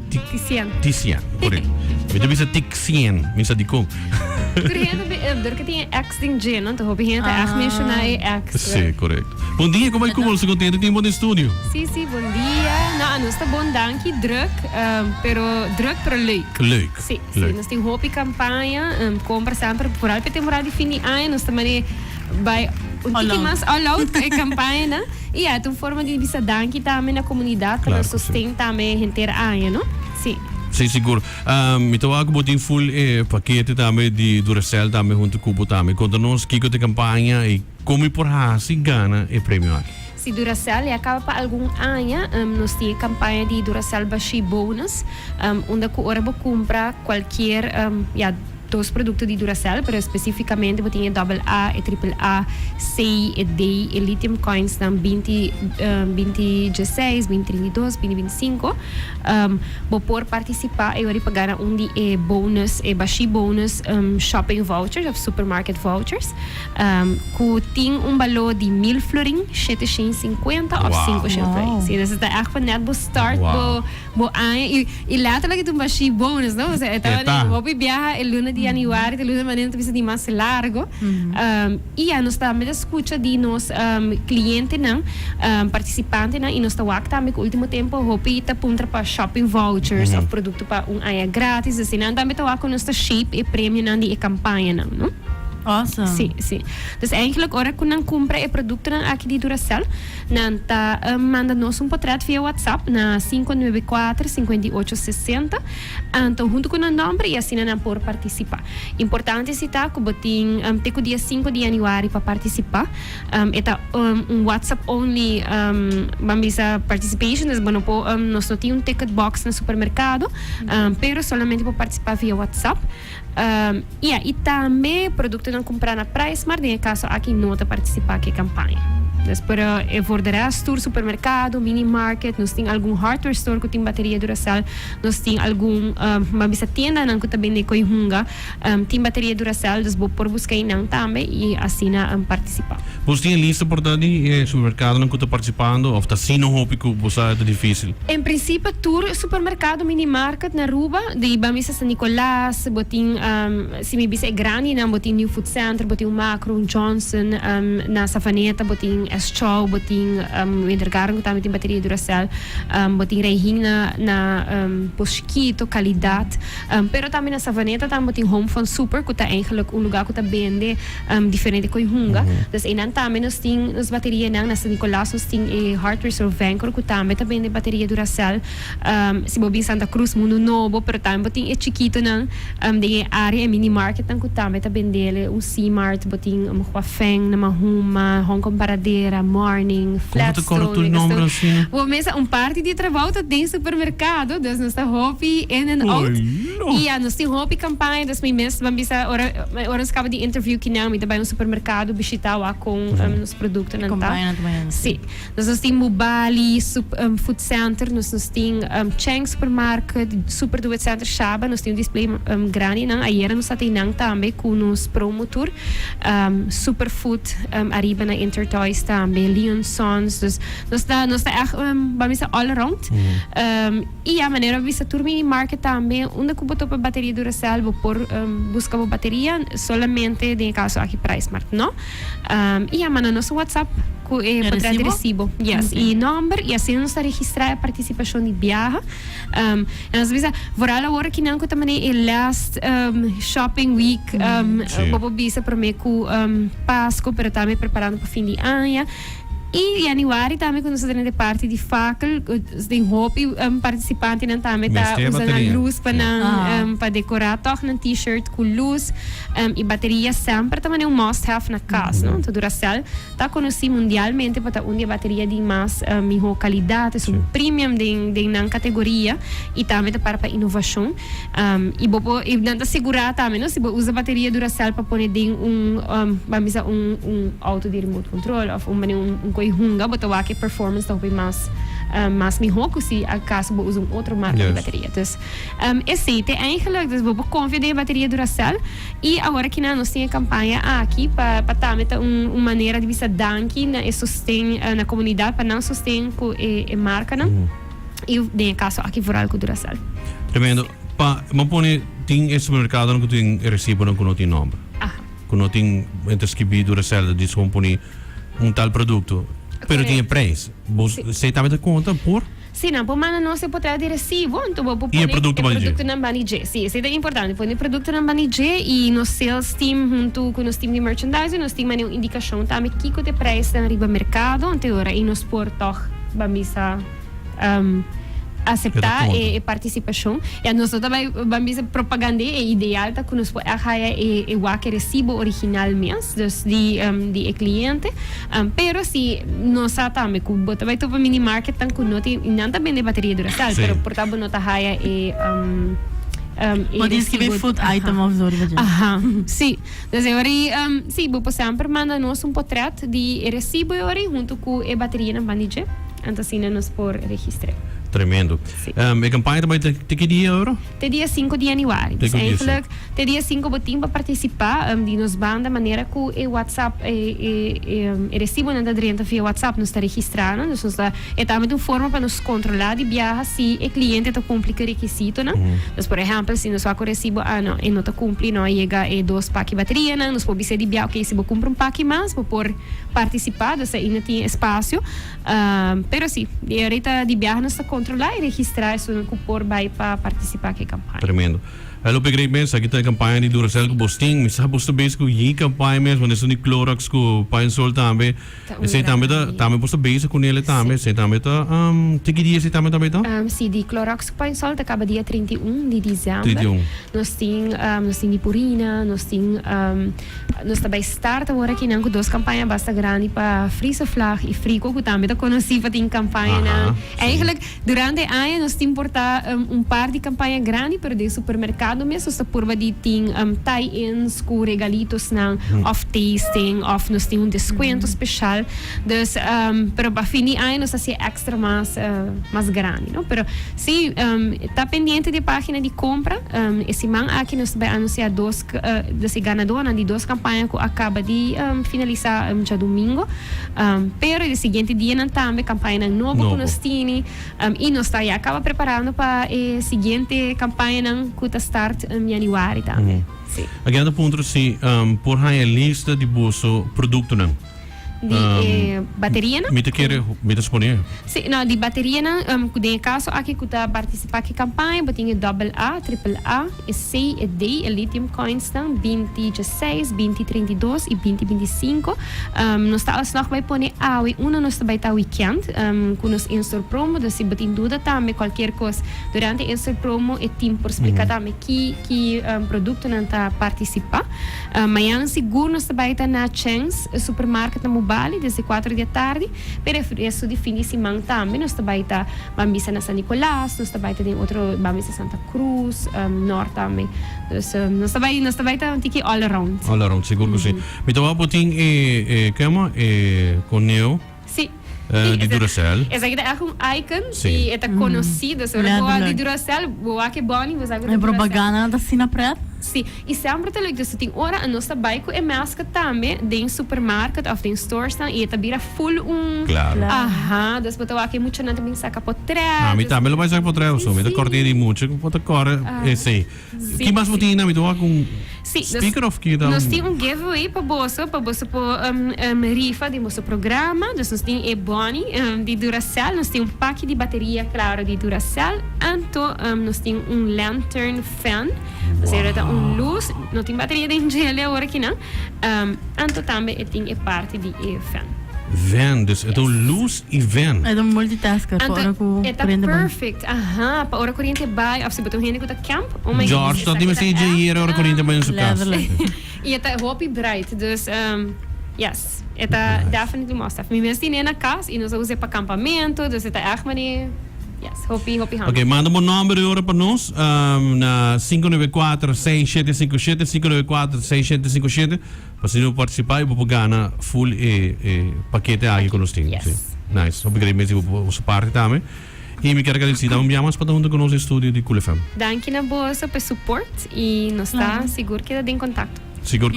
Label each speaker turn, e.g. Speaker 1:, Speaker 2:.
Speaker 1: Ticien.
Speaker 2: Ticien, correcto. Mi ta bisa Ticien, mi sa dicon.
Speaker 1: Tur hende be, eh, door que tin e X den dje, no? Enton hopi hende ta echt menciona e X.
Speaker 2: Sí, correcto. Bon dia, como como nos contento tin bo den studio?
Speaker 1: Sí, sí, bon dia. No, nos ta bon, danki. Druk, um, pero druk pero leuk.
Speaker 2: Leuk.
Speaker 1: Sí, sí,
Speaker 2: Leuk.
Speaker 1: nos tin hopi campaña, um, compra semper, vooral pe temporada di fin di aña, nos ta mane bai un
Speaker 3: All
Speaker 1: tiki
Speaker 3: out.
Speaker 1: mas all out cu e campaña nan. Y ya, ta un forma di bisa danki tambe na comunidad pa
Speaker 2: Claro
Speaker 1: nan
Speaker 2: cu sí.
Speaker 1: sosten tambe henter aña, no? Sí.
Speaker 2: Sí, sigur. Mi ta wak ku bo tin full e pakete tambe di Duracell tambe huntu ku bo tambe. Konta nos kiko ta e kampaña i kon mi por hasi gana e premio aki.
Speaker 1: Sí, Duracell ya kaba pa algun aña nos tin e kampaña di Duracell Bashí Bonus, unda ku ora bo kumpra kualkier ya dos produkto di Duracell, pero spesifikamente bo tin e dòbel A, e tripel A, C, e D, e lithium coinsnan binti binti dieseis, binti trinta i dos, binti binti sinku. Bo por partisipá e ora pa gana un di e bonus, e bashí bonus shopping vouchers òf supermarket vouchers ku tin un baló di mil florin, sheteshen sinkuenta òf sinkoshen florin. Sí, dus e ta ègt pa nèt bo start bo bo aña i i lèterlik e ta un bashí bonus, no? Pasobra e ta hopi biaha e luna di yanüari ta e luna manera ta bisa di mas largo. I ya nos tambe ta skucha di nos klientenan, partisipantenan i nos ta wak tambe ku ultimo tempu hopi ta puntra pa shopping vouchers òf produkto pa un aña gratis. Asina nan tambe ta wak ku nos ta shape e premionan di e kampañanan, no?
Speaker 3: Awesome.
Speaker 1: Sí, sí. Dus eigenlijk ora ku nan kumpra e produktonan aki di Duracell, nan ta manda nos un potret via WhatsApp na sinku nuebe kuater, sinkuenta i ocho, sesenta. Anto huntu ku nan nòmber i asina nan por partisipá. Importante si ta ku bo tin te ku dia sinku di yanüari pa partisipá. E ta un WhatsApp only ban bisa participation, dus bo no por nos no tin un ticket box na supermerkado, pero solamente por partisipá via WhatsApp. Ya, i tambe produktonan kumprá na PriceSmart den e kaso aki no ta partisipá ku e kampaña. Dus pero e voor de rest tur supermerkado, mini market, nos tin algun hardware store ku tin bateria Duracell, nos tin algun ban bisa tiendanan ku ta bende koe hunga tin bateria Duracell, dus bo por buska einan tambe i asina partisipá.
Speaker 2: Bos tin e lista por ta di e supermerkadonan ku ta partisipando òf ta asina hopi ku bo sa e ta difísil?
Speaker 1: En prinsipio tur supermerkado, mini market na Aruba, di ban bisa San Nicolas, bo tin si mi bisa e grandinan bo tin New Food Center, bo tin un Makro, un Johnson, na Savaneta bo tin S Chow, bo tin Wintergarten ku tambe tin bateria Duracell, bo tin Reyhin na na Pos Chiquito, Calidad, pero tambe na Savaneta tambe bo tin Home Fun Super ku ta eigenlijk un lugar ku ta bende diferente koe hunga. Dus einan tambe nos tin nos baterianan, na San Nicolas nos tin e Hardware Store Venker ku tambe ta bende bateria Duracell. Si bo bin Santa Cruz, Mundo Nobo, pero tambe bo tin e chikitonan den e area, e mini marketnan ku tambe ta bendele, un C-Mart, bo tin Huafeng na Mahuma, Hong Kong Paradera, Morning,
Speaker 2: Como ta
Speaker 1: Flatstone,
Speaker 2: kòrda tur nomber asina?
Speaker 1: Bo mesa un parti di e trabou ta den supermerkado, dus nos ta hopi in and out.
Speaker 2: Oilo!
Speaker 1: I ya, nos tin hopi kampaña, dus mi mes ban bisa ora ora nos kaba di interview kinan, mi ta bai un supermerkado bishita wak kon nos produktonan ta.
Speaker 3: Kampañanan ta bai.
Speaker 1: Sí. Nos nos tin Bubali sup food center, nos nos tin Cheng supermarket, Super Duet Center Shaba, nos tin un display grandi nan. Ayera nos ta tin nan tambe cu nos promo tour. Super Food ariba na Intertoys tambe, Leon Sons. Dus nos ta nos ta echt ban bisa all around. Y ya manera bo bisa tur mini market tambe unda cu bo topa bateria Duracell bo por busca bo bateria solamente den e caso aki PriceSmart no. Y ya manda nos un WhatsApp cu e potret di recibo. Yes, y nomber y asina nos ta registra e participacion di biaha. Y nos ta bisa vooral awor akinan cu ta mane e last shopping week bo por bisa prome cu Pasco pero tambe preparando pa fin di aña. Y januari tambe cu nos ta tene e parti di fakel cu den hopi participantenan tambe ta usa nan luz pa nan pa decora toch nan t-shirt cu luz. Y bateria semper ta mane un must have na cas, no? Anto Duracell ta conoci mundialmente pa ta un di e bateria di mas miho calidad, es un premium den den nan categoria y tambe ta para pa innovacion. Y bo por y nan ta segura tambe, no? Si bo usa bateria Duracell pa pone den un ban bisa un un auto di remote control of un manera un un coy hunga, bo ta wak e performance ta hopi mas mas miho cu si acaso bo usa un otro marca di bateria. Dus esey te eigenlijk, dus bo por confia den e bateria Duracell y awor aki nan nos tin e campaña aki pa pa tambe ta un un manera di bisa danki na e sosten na comunidad pa nan sosten cu e e marcanan. I den e kaso aki vooral ku Duracell.
Speaker 2: Tremendo. Pa bo pone tin e supermerkadonan ku tin e resibonan ku no tin nòmber.
Speaker 1: Aha.
Speaker 2: Ku no tin enter skibí Duracell ta djis gewoon pone un tal produkto. Pero tin e preis. Bo esei tambe ta konta por?
Speaker 1: Si, nan por manda nos e potrèt di resibo, anto bo por
Speaker 2: I e
Speaker 1: pone e
Speaker 2: produkto banda dje.
Speaker 1: produktonan banda dje. Si, esei ta importante. Pone e produktonan banda dje i nos sales team huntu ku nos team di merchandising nos tin manda un indikashon tambe kiko ta e preisnan riba merkado, anto e ora ei nos por tòg ban bisa. Acepta e participacion. Ya nos no ta bay ban bisa propagand'é, e ideal ta cu nos por echt haya e wak e recibo original mes, dus di di e cliente. Pero si nos sa tambe cu bo ta bay topa mini marketnan cu no tin, nan ta bende bateria Duracell, pero por ta bo no ta haya e e
Speaker 3: Bo tin skibi
Speaker 1: recibo.
Speaker 3: food item of zo riba dje.
Speaker 1: Aha, si. Dus e ora ei, si, bo por semper manda nos un potret di e recibo e ora ei hunto cu e baterianan bandi dje. Anto asina nos por registr'é.
Speaker 2: Tremendo.
Speaker 1: Sí.
Speaker 2: E campaña ta bai te te ki dia ora?
Speaker 1: Te dia sinku di januari.
Speaker 2: Te
Speaker 1: Dus
Speaker 2: ku dia
Speaker 1: eigenlijk te dia sinku bo tin pa partisipá di nos banda manera ku e WhatsApp e e e e resibonan ta drenta via WhatsApp nos ta registrá nan. Dus nos ta e tambe ta un forma pa nos kontrolá di biaha si e kliente ta kumpli ku e rekisitonan. Dus por ehèmpel si nos wak un resibo ah no e no ta kumpli no a yega e dos paki baterianan nos por bis'é di biaha oke si bo kumpra un paki mas bo por partisipá. Dus ainda tin espasio. Pero si, di ahorita di biaha nos ta controla y registra esunnan cu por bay pa participa cu e campaña.
Speaker 2: Tremendo. Hello Big Great mes, aki ta e campaña di Duracell cu bos tin. Mi sa bos ta bezig cu yi campaña mes, want esun di Clorox cu Pine Sol tambe.
Speaker 1: Ta un
Speaker 2: Esey tambe ta,
Speaker 1: grandi.
Speaker 2: tambe bos ta bezig cu nele tambe.
Speaker 1: Si.
Speaker 2: Esey tambe ta, te ki dia esey tambe ta bay ta?
Speaker 1: Si, di Clorox cu Pine Sol ta caba dia 31 di december.
Speaker 2: 31.
Speaker 1: Nos tin, nos tin di Purina, nos tin. Nos ta bai start awor akinan ku dos kampaña basta grandi pa Friese Vlag i Frico ku tambe ta konosí pa tin kampañanan. Eigenlijk durante e aña nos tin por ta un par di kampaña grandi pero den supermerkado mes nos ta purba di tin tie-ins ku regalitosnan òf tasting òf nos tin un deskuento speshal. Dus pero pa fin di aña nos ta hasi e èkstra mas mas grandi no. Pero si ta pendiente di e página di kompra. E siman aki nos ta bai anunsiá dos. Dus e ganadónan di dos kampaña ku a kaba di finalisá djadumingo. Pero e siguiente dianan tambe kampañanan nobo ku nos tini i nos ta ya kaba preparando pa e siguiente kampañanan ku ta start yanüari tambe. Si.
Speaker 2: Agen ta puntra si por haña lista di boso produktonan.
Speaker 1: Di e baterianan?
Speaker 2: Mi ta kere, mi ta suponé.
Speaker 1: Sí, no, di baterianan, ku den e kaso aki ku ta partisipá ku e kampaña, bo tin e dòbel A, tripel A, e C, e D, e lithium coinsnan, binti dieseis, binti 32 i binti 25. Nos ta alsnog bai pone awe unda nos ta bai ta wikènt ku nos in-store promo, dus si bo tin duda tambe kualkier kos durante e in-store promo e tim por splika tambe ki ki produktonan ta partisipá. Mañan sigur nos ta bai ta na Cheng's Supermarket na Mubali desde cuatro di atardi, pero e resto di fin di siman tambe nos ta bai ta ban bisa na San Nicolas, nos ta bai ta den otro ban bisa Santa Cruz, Noord tambe. Dus nos ta bai nos ta bai ta un tiki all around.
Speaker 2: All around, sigur cu si. Mi ta wak bo tin e e kema e coneo.
Speaker 1: Si.
Speaker 2: Di Duracell.
Speaker 1: Esaki ta echt un icon y e ta conoci. Dus ora bo wak di Duracell, bo wak e Bonnie, bo sa cu ta
Speaker 3: E
Speaker 1: Duracell.
Speaker 3: propaganda ta asina pret.
Speaker 1: Si. Y semper ta leuk. Dus tin ora nos ta bay cu e mascot tambe den supermarket of den storesnan y e ta bira full un.
Speaker 2: Claro.
Speaker 1: Aha. Dus bo ta wak e muchanan ta bin saca potret.
Speaker 2: Ami tambe lo bay saca potret pasobra mi ta corta di mucha cu bo ta core esey. Ki mas bo tin na mi ta wak un speaker of ki ta
Speaker 1: Nos tin un giveaway pa boso pa boso por rifa den boso programa. Dus nos tin e boni di Duracell, nos tin un paki di bateria claro di Duracell, anto nos tin un lantern fan, osea ta un luz, no tin bateria den djele awor akinan, anto tambe e tin e parti di e fan.
Speaker 2: Van, dus e ta un luz y van.
Speaker 3: E ta un multitasker pa ora cu
Speaker 1: E ta
Speaker 3: coriente bai.
Speaker 1: perfect, aha, pa ora coriente bai of si bo ta un hende cu ta camp, oh my goodness,
Speaker 2: George ta
Speaker 1: esaki
Speaker 2: tin
Speaker 1: ta
Speaker 2: mester
Speaker 1: echt,
Speaker 2: dje ora coriente bai den su cas.
Speaker 3: Letterlijk.
Speaker 1: Y e ta hopi bright, dus yes, e ta definitely must have. Mi mes tine na cas y nos a us'e pa campamento, dus e ta echt mane, yes, hopi, hopi handig.
Speaker 2: Ok, manda bo nomber y ora pa nos na 594 6757, 594 6757. Pa asina bo partisipá i bo por gana full e e pakete aki ku nos tin.
Speaker 1: Yes.
Speaker 2: Sí. Nice. Hopi great mes di bo boso parti tambe. I mi kier agradesí tambe un bia mas pa ta huntu ku nos den studio di Cool FM.
Speaker 1: Danki na boso pa e support i nos ta sigur keda den kontakto.
Speaker 2: Sigur.